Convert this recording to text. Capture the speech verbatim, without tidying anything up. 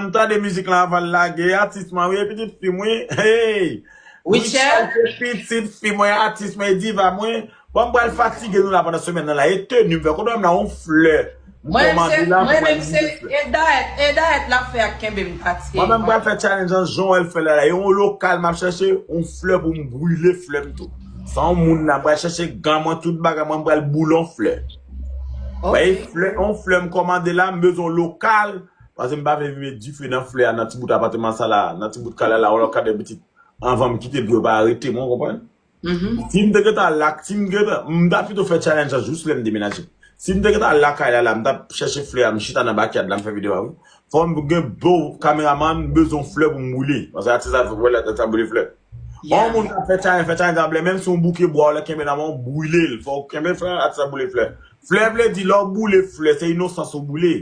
M tande mizik lan avan l lage, atis mwen wi, e pitit fi m wi. Hey! Richelle se pitit fi mwen, atis mwen, e diva mwen. Bon, m pral fatige nou la pandan semèn nan la. E teni m fè, kote m la, yon flè. M kòmande la, mwen menm se edayèt, edayèt l ap fè ak kenbe m fatige. Mwen menm m pral fè challenge an jan w wè l fè la la. E yon lokal m ap chèche, yon flè pou m brile flè m tou. Sa yon moun la, m pral chèche gan mwen, tout bagay mwen, m pral boule yon flè. Bay flè, yon flè m kòmande la, m bezwen yon lokal. Paske m pa vle vin met dife nan flè a, nan ti bout apatman sa la, nan ti bout kay la la, ou lòt kade pitit. Anvan m kite l pou yo pa arete mwen, w konprann? Si m te gentan lak, si m gentan, m ta pito fè challenge la jous lè m demenaje. Si m te gentan lakay la la, m t ap chèche flè a, m chita nan bakyad la, m fè videyo a wi. Fò m gen bon kameramann, m bezwen flè pou m boule. Paske atis la, wè la, sa boule flè. Yon moun ka fè challenge, fè challenge la, menm si yon bouke bwa ou lè kenbe nan men w, boule l. Fò w kenbe flè, atis la boule flè. Flè vle di, lè w boule flè, se inosans ou boule.